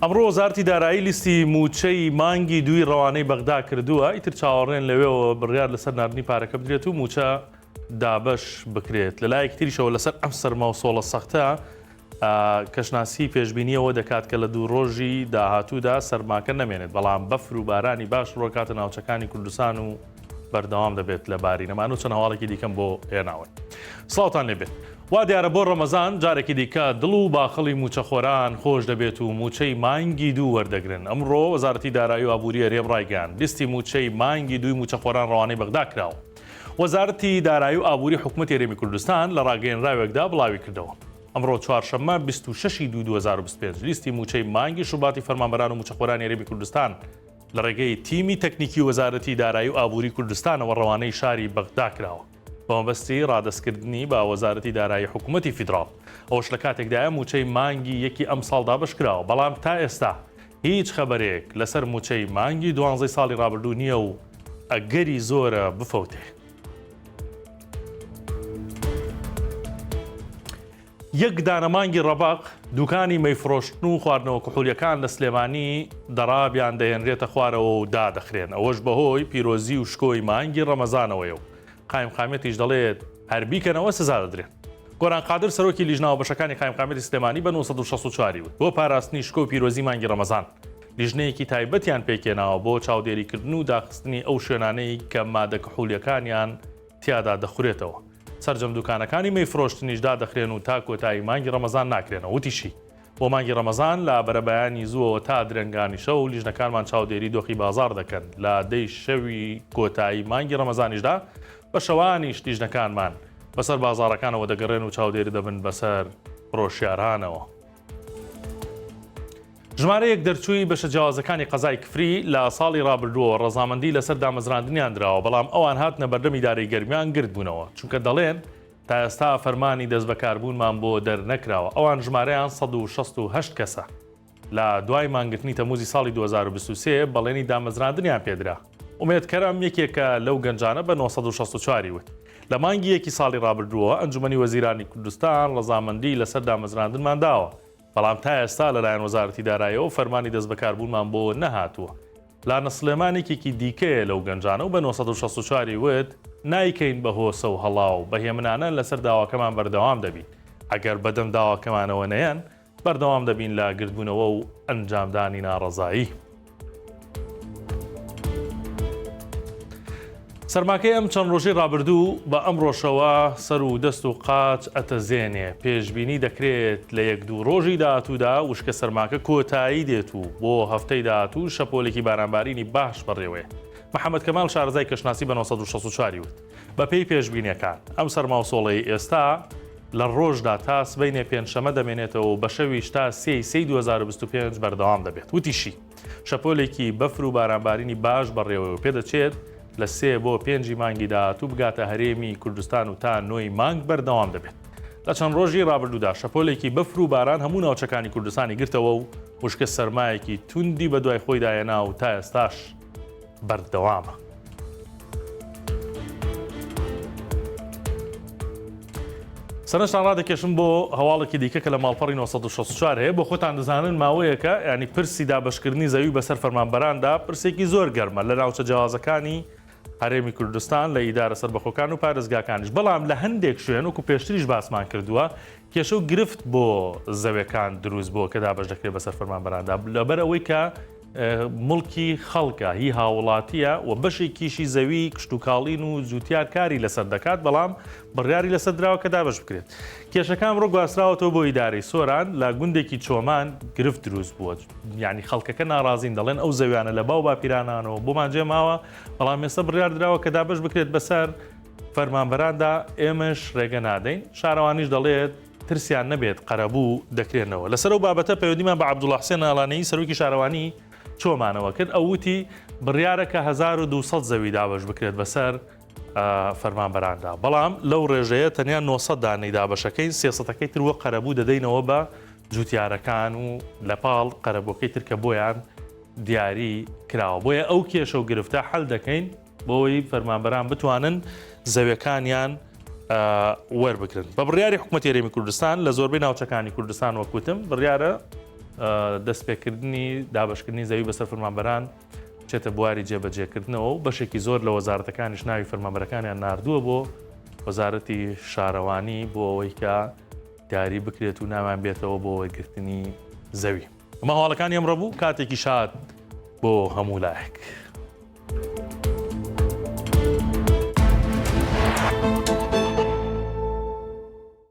ئەمڕۆ وەزارەتی دارایی لیستی مووچەی مانگی دووی ڕەوانەی بەغدا کردووە، ئیتر چاوەڕێن لەوێوە بڕیار لەسەر ناردنی پارەکە بدرێت و مووچە دابەش بکرێت. لەلایەکی تریشەوە لەسەر ئەم سەرما و سۆڵە سەختە کەشناسی پێشبینی ئەوە دەکات کە لە دوو ڕۆژی داهاتوودا سەرماکە نەمێنێت، بەڵام بەفر و بارانی باش ڕووەکاتە ناوچەکانی کوردستان و بەردەوام دەبێت لە باری نەمان و چەند هەواڵێکی دیکەم بۆ هێناون. سڵاوتان لێبێت. وا دیارە بۆ ڕەمەزان جارێکی دیکە دڵ و باخەڵی مووچەخۆران خۆش دەبێت و مووچەی مانگی دوو وەردەگرن. ئەمڕۆ وەزارەتی دارایی و ئابووری هەرێم ڕایگەیاند، لیستی مووچەی مانگی دووی مووچەخۆران ڕەوانەی بەغدا کراوە. وەزارەتی دارایی و ئابووری حکومەتی هەرێمی کوردستان لە ڕاگەیەنراوێکدا بڵاویکردەوە، ئەمڕۆ چوارشەممە 26 ی دوو 2025 لیستی مووچەی مانگی شوباتی فەرمانبەران و مووچەخۆرانی هەرێمی کوردستان لە ڕێگەی تیمی تەکنیکی وەزارەتی دارایی و ئابووری کوردستانەوە ڕەوانەی شاری بەغدا کراوە بە مەبەستی ڕادەستکردنی بە وەزارەتی دارایی حکومەتی فیدراڵ. ئەوەش لە کاتێکدایە مووچەی مانگی یەکی ئەمساڵ دابەشکراوە، بەڵام تا ئێستا هیچ خەبەرێک لەسەر مووچەی مانگی دوانزەی ساڵی ڕابردوو نییە و ئەگەری زۆرە بفەوتێ. یەک دانە مانگی ڕەبەق دوکانی مەی فرۆشتن و خواردنەوە کحولیەکان لە سلێمانی دەڕابیان دەهێنرێتە خوارەوە و دادەخرێن، ئەوەش بەهۆی پیرۆزی و شکۆی مانگی ڕەمەزانەوەیە و قایمقامیەتیش دەڵێت هەر بیکەنەوە سزا دەدرێن. گۆران قادر سەرۆکی لیژنە هاوبەشەکانی قایمقامیەتی سلێمانی بە 964 ی وت، بۆ پاراستنی شکۆ و پیرۆزی مانگی ڕەمەزان لیژنەیەکی تایبەتیان پێکهێناوە بۆ چاودێریکردن و داخستنی ئەو شوێنانەی کە مادە کحولیەکانیان تیادا دەخورێتەوە. سەرجەم دوکانەکانی مەی فرۆشتنیش دادەخرێن و تا کۆتایی مانگی ڕەمەزان ناکرێنەوە. وتیشی، بۆ مانگی ڕەمەزان لە بەرەبەیانی زووەوە تا درەنگانی شەو لیژنەکانمان چاودێری دۆخی بازاڕ دەکەن، لە دەی شەوی کۆتایی مانگی ڕەمەزانیشدا بە شەوانیش لیژنەکانمان بەسەر بازاڕەکانەوە دەگەڕێن و چاودێری دەبن بەسەر فرۆشیارانەوە. ژمارەیەک دەرچووی بەشە جیاوازەکانی قەزای کفری لە ساڵی ڕابردووەوە ڕەزامەندی لەسەر دامەزراندنیان دراوە، بەڵام ئەوان هاتنە بەردەم ئیدارەی گەرمیان گردبوونەوە، چونکە دەڵێن تا ئێستا فەرمانی دەستبەکاربوونمان بۆ دەرنەکراوە، ئەوان ژمارەیان 168 کەسە. لە دوای مانگرتنی تەمووزی ساڵی 2023 بەڵێنی دامەزراندنیان پێدرا. ئومێد کەرەم یەکێکە لەو گەنجانە بە 964 ی وت، لە مانگی یەکی ساڵی ڕابردووەوە ئەنجومەنی وەزیرانی کوردستان ڕەزامەندی لەسەر دامەزراندنمان داوە، بەڵام تا ئێستا لەلایەن وەزارەتی داراییەوە فەرمانی دەستبەکاربوونمان بۆ نەهاتووە. لانە سلێمان یەکێکی دیکەیە لەو گەنجانە و بە 964 ی وت، نایکەین بە هۆسە و هەڵا و بە هێمنانە لەسەر داواکەمان بەردەوام دەبین، ئەگەر بەدەم داواکەمانەوە نەیەن، بەردەوام دەبین لە گردبوونەوە و ئەنجامدانی ناڕەزایی. سەرماکەی ئەم چەند ڕۆژەی ڕابردوو بە ئەمڕۆشەوە سەر و دەست و قاچ ئەتەزێنێ، پێشبینی دەکرێت لە یەک دوو ڕۆژی داهاتوودا وشکە سەرماکە کۆتایی دێت و بۆ هەفتەی داهاتوو شەپۆلێکی بارانبارینی باش بەڕێوەیە. محەمەد کەمال شارەزای کەشناسی بە 964 ی وت، بەپێی پێشبینیەکان ئەم سەرما و سۆڵەی ئێستا لە ڕۆژدا تا سبەینێ پێنجشەمە دەمێنێتەوە و بە شەویش تا سێی سێی 2025 بەردەوام دەبێت. وتیشی، شەپۆلێکی بەفر و بارانبارینی باش بەڕێوەیە و پێدەچێت لە سێ بۆ پێنجی مانگی داهاتوو بگاتە هەرێمی کوردستان و تا نۆی مانگ بەردەوام دەبێت. لە چەند ڕۆژی ڕابردوودا شەپۆلێکی بەفر و باران هەموو ناوچەکانی کوردستانی گرتەوە و وشکە سەرمایەکی توندی بەدوای خۆیدا هێنا و تا ئێستاش بەردەوامە. سەرنجتان ڕادەکێشم بۆ هەواڵێکی دیکە کە لە ماڵپەڕی 964 هەیە بۆ خۆتان دەزانن ماوەیەکە ینی پرسی دابشکردنی زەوی بەسەر فەرمانبەراندا پرسێکی زۆر گەرمە لە ناوچە جیاوازەکانی هەرێمی کوردستان لە ئیدارە سەربەخۆکان و پارێزگاکانیش بەڵام لە هەندێک شوێن وەکو پێشتریش باسمان کردووە کێشە و گرفت بۆ زەوێکان دروست بووە کە دابەش دەکرێت بەسەر فەرمانبەراندا لەبەر ئەوەی کە موڵکی خەڵکە هی هاوڵاتیە و بەشێکیشی زەوی کشتوکاڵین و جوتیار کاری لەسەر دەکات بەڵام بڕیاری لەسەر دراوە کە دابەش بکرێت کێشەکان ڕۆ گواستراوەتەوە بۆ ئیدارەی سۆران لە گوندێکی چۆمان گرفت دروست بووە یعنی خەڵکەکە ناڕازین دەڵێن ئەو زەویانە لە باو باپیرانانەوە بۆمان جێ ماوە بەڵام ئێستا بڕیار دراوە کە دابەش بکرێت بەسەر فەرمانبەراندا ئێمەش ڕێگە نادەین شارەوانیش دەڵێت ترسیان نەبێت قەرەبوو دەکرێنەوە. لەسەر ئەو بابەتە پەیوەندیمان بە عەبدوڵا حسێن ناڵانەیی سەرۆکی شارەوانی چۆمانەوە کرد، ئەو وتی بڕیارە کە 1200 زەوی دابەش بکرێت بەسەر فەرمانبەراندا، بەڵام لەو ڕێژەیە تەنیا 900 دانەی دابەشەکەین، سێسەتەکەی تر وەک قەرەبوو دەدەینەوە بە جوتیارەکان و لەپاڵ قەرەبووەکەی تر کە بۆیان دیاری کراوە. بۆیە ئەو کێشە و گرفتە حەل دەکەین. بۆ ئەوەی فەرمانبەران بتوانن زەویەکانیان وەربگرن. بە بڕیاری حکوومەتی هەرێمی کوردستان لە زۆربەی ناوچەکانی کوردستان وەک وتم بڕیارە دەستپێکردنی دابەشکردنی زەوی بەسەر فەرمانبەران چێتە بواری جێبەجێکردنەوە و بەشێکی زۆر لە وەزارەتەکانیش ناوی فەرمانبەرەکانیان ناردووە بۆ وەزارەتی شارەوانی بۆ ئەوەی کە دیاری بکرێت و ناویان بێتەوە بۆ وەرگرتنی زەوی. ئەمە هەواڵەکانی ئەمڕۆ بوو کاتێکی شاد بۆ هەموو لایەک.